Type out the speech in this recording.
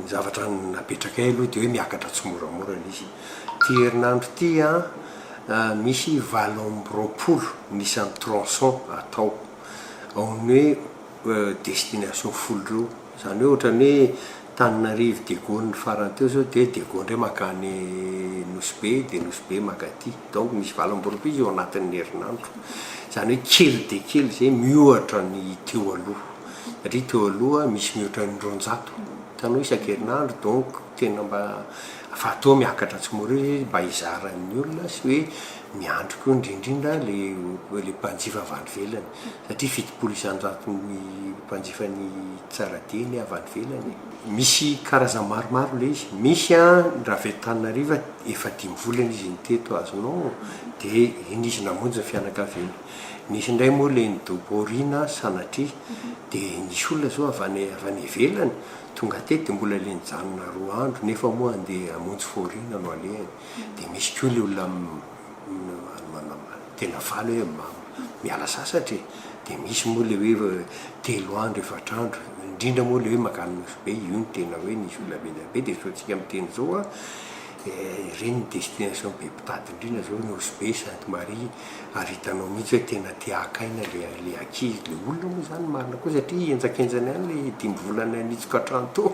Ny zavatra napetrakay aloha dia hoe miakatra tsimoramora ilay izy. Ity herinandro ity an, misy 28 ny isan'ny tronçon atao ao amin'ny hoe destination 10 ireo. Izany hoe ohatran'ny hoe Tananarive Diego ny farany teo izao dia Diego indray mankany Nosy Be dia Nosy Be mankaty. Donc misy 28 izy ao anatin'ny herinandro. Izany hoe kely dia kely izay miohatra ny teo aloha. Satria teo aloha misy mihoatra ny 200 hitanao isan-kerinandro donc tena mba fa toa miakatra tsy mora izy mba hizaran'ny olona sy hoe miandry koa indrindrindra le le mpanjifa avy any ivelany satria 70%-n'ny mpanjifa ny Tsaradia anie avy any ivelany e. Misy karazany maromaro le izy, misy an raha avy eto Antananarivo efa dimy volana izy no teto azonao de iny izy namonjy ny fianakaviany. Nisy indray moa le nidobo aoriana sanatria de nisy olona zao avy any avy any ivelany tonga teto de mbola le nijanona 2 andro nefa moa andeha hamonjy fahoriana no alehany de misy koa le olona tena faly hoe miala sasatra e de misy moa le hoe 3 andro 4 andro indrindra moa le hoe mankany Nosy Be io no tena hoe nisy olona be dia be de zao tsika miteny zao a ireny destination be mpitady indrindra zao Nosy Be, Sainte Marie. Ary hitanao mihitsy hoe tena te haka aina le le ankizy, le olona moa zany marina koa satria henjakenjana ihany le dimy volana nitsoka trano teo.